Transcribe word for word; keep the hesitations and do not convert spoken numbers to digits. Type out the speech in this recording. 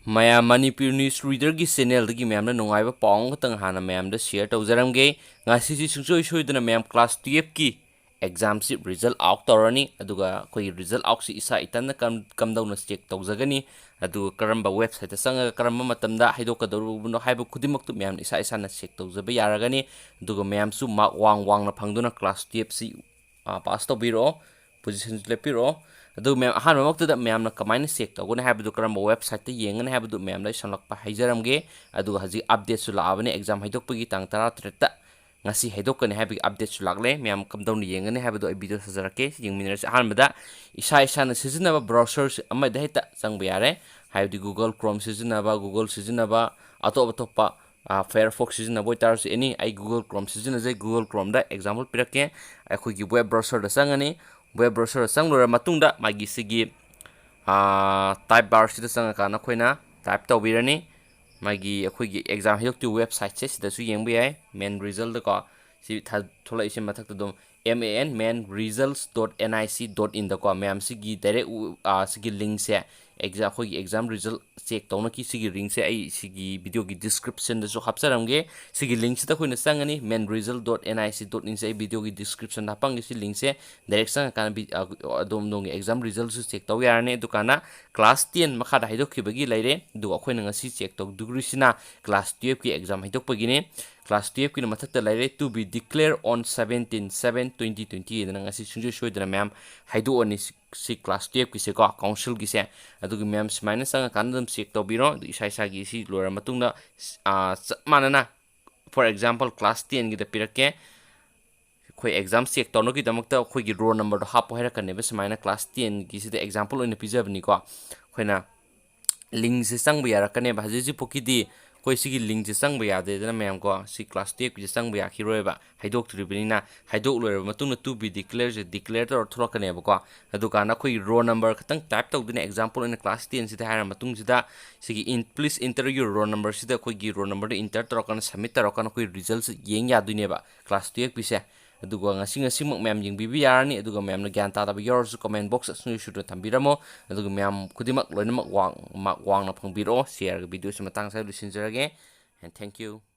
ꯃꯌꯥꯝ, ꯃꯅꯤꯄꯨꯔ ꯅ꯭ꯌꯨꯁ ꯔꯤꯗꯔꯒꯤ ꯆꯦꯅꯦꯜꯗꯒꯤ ꯃꯌꯥꯝꯗ ꯅꯨꯡꯉꯥꯏꯕ ꯄꯥꯎ ꯑꯃꯈꯛꯇꯪ ꯍꯥꯟꯅ ꯃꯌꯥꯝꯗ ꯁꯤꯌꯔ ꯇꯧꯖꯔꯝꯒꯦ꯫ ꯉꯁꯤꯁꯤ ꯁꯨꯡꯁꯣꯏ ꯁꯣꯏꯗꯅ ꯃꯌꯥꯝ ꯀ꯭ꯂꯥꯁ ꯇꯨꯌꯦꯜꯐꯀꯤ ꯑꯦꯛꯖꯥꯝꯁꯤ ꯔꯤꯖꯜ ꯑꯥꯎꯠ ꯇꯧꯔꯅꯤ꯫ ꯑꯗꯨꯒ ꯑꯩꯈꯣꯏꯒꯤ ꯔꯤꯖꯜ ꯑꯥꯎꯠꯁꯤ ꯏꯁꯥ ꯏꯊꯟꯅ ꯀꯝ-, ꯀꯝꯗꯧꯅ ꯆꯦꯛ ꯇꯧꯖꯒꯅꯤ, ꯑꯗꯨꯒ ꯀꯔꯝꯕ ꯋꯦꯕꯁꯥꯏꯠꯇ ꯆꯪꯉꯒ ꯀꯔꯝꯕ ꯃꯇꯝꯗ ꯍꯥꯏꯗꯣꯛꯀꯗꯧꯔꯤꯕꯅꯣ ꯍꯥꯏꯕ ꯈꯨꯗꯤꯡꯃꯛꯇꯨ ꯃꯌꯥꯝꯅ ꯏꯁꯥ ꯏꯁꯥꯅ ꯆꯦꯛ ꯇꯧꯖꯕ ꯌꯥꯔꯒꯅꯤ꯫ ꯑꯗꯨꯒ ꯃꯌꯥꯝꯁꯨ ꯃꯥꯔꯛ ꯋꯥꯡ ꯋꯥꯡꯅ ꯐꯪꯗꯨꯅ ꯀ꯭ꯂꯥꯁ ꯇꯨꯌꯦꯜꯐꯁꯤ ꯄꯥꯁ ꯇꯧꯕꯤꯔꯛꯑꯣ, ꯄꯣꯖꯤꯁꯟꯁꯨ ꯂꯦꯞꯄꯤꯔꯛꯑꯣ꯫ ꯑꯗꯨꯒ ꯃꯌꯥꯝ, ꯑꯍꯥꯟꯕꯃꯛꯇꯗ ꯃꯌꯥꯝꯅ ꯀꯃꯥꯏꯅ ꯆꯦꯛ ꯇꯧꯒꯅꯤ ꯍꯥꯏꯕꯗꯨ, ꯀꯔꯝꯕ ꯋꯦꯕꯁꯥꯏꯠꯇ ꯌꯦꯡꯒꯅꯤ ꯍꯥꯏꯕꯗꯨ ꯃꯌꯥꯝꯗ ꯑꯩ ꯁꯝꯂꯞꯄ ꯍꯥꯏꯖꯔꯝꯒꯦ꯫ ꯑꯗꯨꯒ ꯍꯧꯖꯤꯛ ꯑꯞꯗꯦꯠꯁꯨ ꯂꯥꯛꯑꯕꯅꯤ, ꯑꯦꯛꯖꯥꯝ ꯍꯥꯏꯗꯣꯛꯄꯒꯤ ꯇꯥꯡ ꯇꯔꯥꯇꯔꯦꯠꯇ ꯉꯁꯤ ꯍꯥꯏꯗꯣꯛꯀꯅꯤ ꯍꯥꯏꯕꯒꯤ ꯑꯞꯗꯦꯠꯁꯨ ꯂꯥꯛꯂꯦ꯫ ꯃꯌꯥꯝ ꯀꯝꯗꯧꯅ ꯌꯦꯡꯒꯅꯤ ꯍꯥꯏꯕꯗꯣ ꯑꯩ ꯚꯤꯗꯤꯑꯣ ꯁꯥꯖꯔꯛꯀꯦ, ꯌꯦꯡꯃꯤꯟꯅꯔꯁꯤ꯫ ꯑꯍꯥꯟꯕꯗ ꯏꯁꯥ ꯏꯁꯥꯅ ꯁꯤꯖꯤꯟꯅꯕ ꯕ꯭ꯔꯥꯎꯁꯔ ꯑꯃꯗ ꯍꯦꯛꯇ ꯆꯪꯕ ꯌꯥꯔꯦ, ꯍꯥꯏꯕꯗꯤ ꯒꯨꯒꯜ ꯀ꯭ꯔꯣꯝ ꯁꯤꯖꯤꯟꯅꯕ, ꯒꯨꯒꯜ ꯁꯤꯖꯤꯟꯅꯕ, ꯑꯇꯣꯞ ꯑꯇꯣꯞꯄ ꯐꯥꯏꯌꯔꯐꯣꯛꯁ ꯁꯤꯖꯤꯟꯅꯕ ꯑꯣꯏꯇꯥꯔꯁꯨ ꯑꯦꯅꯤ, ꯑꯩ ꯒꯨꯒꯜ ꯀ꯭ꯔꯣꯝ ꯁꯤꯖꯤꯟꯅꯖꯩ꯫ ꯒꯨꯒꯜ ꯀ꯭ꯔꯣꯝꯗ ꯑꯦꯛꯖꯥꯝꯄꯜ ꯄꯤꯔꯛꯀꯦ꯫ ꯑꯩꯈꯣꯏꯒꯤ ꯋꯦꯕ ꯕ꯭ꯔꯥꯎꯁꯔꯗ ꯆꯪꯉꯅꯤ꯫ ꯋꯦꯕ ꯕ꯭ꯔꯥꯎꯁꯔꯗ ꯆꯪꯂꯣꯏꯔ ꯃꯇꯨꯡꯗ ꯃꯥꯒꯤ ꯁꯤꯒꯤ ꯇꯥꯏꯞ ꯕꯥꯔꯁꯤꯗ ꯆꯪꯉꯀꯥꯟꯗ ꯑꯩꯈꯣꯏꯅ ꯇꯥꯏꯞ ꯇꯧꯕꯤꯔꯅꯤ꯫ ꯃꯥꯒꯤ ꯑꯩꯈꯣꯏꯒꯤ ꯑꯦꯛꯖꯥꯝ ꯍꯦꯜꯞꯀꯤ ꯋꯦꯕꯁꯥꯏꯠꯁꯦ ꯁꯤꯗꯁꯨ ꯌꯦꯡꯕ ꯌꯥꯏ꯫ ꯃꯦꯟ ꯔꯤꯖꯜꯗꯀꯣ, ꯁꯤ ꯊꯥ-, ꯊꯣꯛꯂꯛꯏꯁꯦ ꯃꯊꯛꯇ ꯑꯗꯨꯝ, M A N, man results dot N I C dot in ꯗꯀꯣ, ꯃꯌꯥꯝ ꯁꯤꯒꯤ ꯗꯥꯏꯔꯦꯛ, ꯑ, ꯁꯤꯒꯤ ꯂꯤꯡꯁꯦ, ꯑꯦꯛꯖꯥ-, ꯑꯩꯈꯣꯏꯒꯤ ꯑꯦꯛꯖꯥꯝ ꯔꯤꯖꯜ ꯆꯦꯛ ꯇꯧꯅꯈꯤ ꯁꯤꯒꯤ ꯂꯤꯡꯁꯦ ꯑꯩ ꯁꯤꯒꯤ ꯚꯤꯗꯤꯑꯣꯒꯤ ꯗꯤꯁꯀ꯭ꯔꯤꯞꯁꯟꯗꯁꯨ ꯍꯥꯞꯆꯔꯝꯒꯦ꯫ ꯁꯤꯒꯤ ꯂꯤꯡꯁꯤꯗ ꯑꯩꯈꯣꯏꯅ ꯆꯪꯉꯅꯤ꯫ Man result dot N I C dot in ꯁꯦ ꯑꯩ ꯚꯤꯗꯤꯑꯣꯒꯤ ꯗꯤꯁꯀ꯭ꯔꯤꯞꯁꯟꯗ ꯍꯥꯄꯝꯒꯦ꯫ ꯁꯤ ꯂꯤꯡꯁꯦ ꯗꯥꯏꯔꯦꯛ ꯆꯪꯉꯀꯥꯟꯗ ꯚꯤ-, ꯑ, ꯑꯗꯣꯝ ꯑꯗꯣꯝꯒꯤ ꯑꯦꯛꯖꯥꯝ ꯔꯤꯖꯜꯁꯨ ꯆꯦꯛ ꯇꯧ ꯌꯥꯔꯅꯤ꯫ ꯑꯗꯨꯀꯥꯟꯗ ꯀ꯭ꯂꯥꯁ ꯇꯦꯟ ꯃꯈꯥꯗ ꯍꯥꯏꯗꯣꯛꯈꯤꯕꯒꯤ ꯂꯩꯔꯦ, ꯑꯗꯨꯒ ꯑꯩꯈꯣꯏꯅ ꯉꯁꯤ ꯆꯦꯛ ꯇꯧꯗꯣꯔꯤꯁꯤꯅ ꯀ꯭ꯂꯥꯁ ꯇꯨꯌꯦꯜꯐꯀꯤ ꯑꯦꯛꯖꯥꯝ ꯍꯥꯏꯗꯣꯛꯄꯒꯤꯅꯤ꯫ ꯀ꯭ꯂꯥꯁ ꯇꯨꯌꯦꯜꯐꯀꯤꯅ ꯃꯊꯛꯇ ꯂꯩꯔꯦ, "To be declare on seventeen seven twenty twenty" ꯍꯥꯏꯗꯅ ꯉꯁꯤ ꯁꯨꯡꯁꯣꯏ ꯁꯣꯏꯗꯅ ꯃꯌꯥꯝ ꯍꯥꯏꯗꯣꯛꯑꯅꯤ꯫ ꯁꯤ, ꯁꯤ ꯀ꯭ꯂꯥꯁ ꯇꯨꯌꯦꯜꯐꯀꯤꯁꯦꯀꯣ, ꯀꯥꯎꯟꯁꯤꯜꯒꯤꯁꯦ꯫ ꯑꯗꯨꯒꯤ ꯃꯌꯥꯝ ꯁꯨꯃꯥꯏꯅ ꯆꯪꯉꯀꯥꯟꯗ ꯑꯗꯨꯝ ꯆꯦꯛ ꯇꯧꯕꯤꯔꯣ꯫ ꯑꯗꯨ ꯏꯁꯥ ꯏꯁꯥꯒꯤ ꯁꯤ ꯂꯣꯏꯔ ꯃꯇꯨꯡꯗ, ꯑ, ꯆꯞ ꯃꯥꯟꯅꯅ, for example, ꯀ꯭ꯂꯥꯁ ꯇꯦꯟꯒꯤꯗ ꯄꯤꯔꯛꯀꯦ꯫ ꯑꯩꯈꯣꯏ ꯑꯦꯛꯖꯥꯝ ꯆꯦꯛ ꯇꯧꯅꯕꯒꯤꯗꯃꯛꯇ ꯑꯩꯈꯣꯏꯒꯤ ꯔꯣꯜ ꯅꯝꯕꯔꯗꯣ ꯍꯥꯞꯄꯣ ꯍꯥꯏꯔꯛꯀꯅꯦꯕ꯫ ꯁꯨꯃꯥꯏꯅ ꯀ꯭ꯂꯥꯁ ꯇꯦꯟꯒꯤꯁꯤꯗ ꯑꯦꯛꯖꯥꯝꯄꯜ ꯑꯣꯏꯅ ꯄꯤꯖꯕꯅꯤꯀꯣ꯫ ꯑꯩꯈꯣꯏꯅ ꯂꯤꯡꯁꯦ ꯆꯪꯕ ꯌꯥꯔꯛꯀꯅꯦꯕ꯫ ꯍꯧꯖꯤꯛ ꯍꯧꯖꯤꯛꯐꯥꯎꯀꯤꯗꯤ ꯑꯩꯈꯣꯏ ꯁꯤꯒꯤ ꯂꯤꯡꯁꯦ ꯆꯪꯕ ꯌꯥꯗꯦꯗꯅ ꯃꯌꯥꯝꯀꯣ꯫ ꯁꯤ ꯀ꯭ꯂꯥꯁ ꯇꯨꯌꯦꯜꯐꯀꯤꯁꯦ ꯆꯪꯕ ꯌꯥꯈꯤꯔꯣꯏꯕ, ꯍꯥꯏꯗꯣꯛꯇ꯭ꯔꯤꯕꯅꯤꯅ꯫ ꯍꯥꯏꯗꯣꯛ ꯂꯣꯏꯔꯕ ꯃꯇꯨꯡꯗ "To be declare" say declare ꯇꯧꯔ ꯊꯣꯛꯂꯛꯀꯅꯦꯕꯀꯣ꯫ ꯑꯗꯨꯀꯥꯟꯗ ꯑꯩꯈꯣꯏꯒꯤ ꯔꯣꯜ ꯅꯝꯕꯔ ꯈꯛꯇꯪ ꯇꯥꯏꯞ ꯇꯧꯗꯣꯏꯅꯦ꯫ ꯑꯦꯛꯖꯥꯝꯄꯜ ꯑꯣꯏꯅ ꯀ꯭ꯂꯥꯁ ꯇꯦꯟꯁꯤꯗ ꯍꯥꯏꯔ ꯃꯇꯨꯡꯁꯤꯗ ꯁꯤꯒꯤ "In, please enter your roll number" ꯁꯤꯗ ꯑꯩꯈꯣꯏꯒꯤ ꯔꯣꯜ ꯅꯝꯕꯔꯗꯣ ꯏꯟꯇꯔ ꯇꯧꯔꯀꯥꯟꯗ, ꯁꯕꯃꯤꯠ ꯇꯧꯔꯀꯥꯟꯗ ꯑꯩꯈꯣꯏ ꯔꯤꯖꯜꯁꯦ ꯌꯦꯡ ꯌꯥꯗꯣꯏꯅꯦꯕ ꯀ꯭ꯂꯥꯁ ꯇꯨꯌꯦꯜꯐꯀꯤꯁꯦ꯫ ꯑꯗꯨꯒ ꯉꯁꯤ ꯉꯁꯤꯃꯛ ꯃꯌꯥꯝ ꯌꯦꯡꯕꯤꯕ ꯌꯥꯔꯅꯤ꯫ ꯑꯗꯨꯒ ꯃꯌꯥꯝꯅ ꯒ꯭ꯌꯥꯟ ꯇꯥꯗꯕ ꯌꯥꯎꯔꯁꯨ comment box ꯑꯁꯤꯗ ꯊꯝꯕꯤꯔꯝꯃꯣ꯫ ꯑꯗꯨꯒ ꯃꯌꯥꯝ ꯈꯨꯗꯤꯡꯃꯛ ꯂꯣꯏꯅꯃꯛ ꯋꯥꯡ mark ꯋꯥꯡꯅ ꯐꯪꯕꯤꯔꯛꯑꯣ꯫ Share ꯒꯤ video ꯁꯤ ꯃꯇꯥꯡ ꯑꯁꯤꯗ ꯂꯣꯏꯁꯤꯟꯖꯔꯒꯦ꯫ And thank you꯫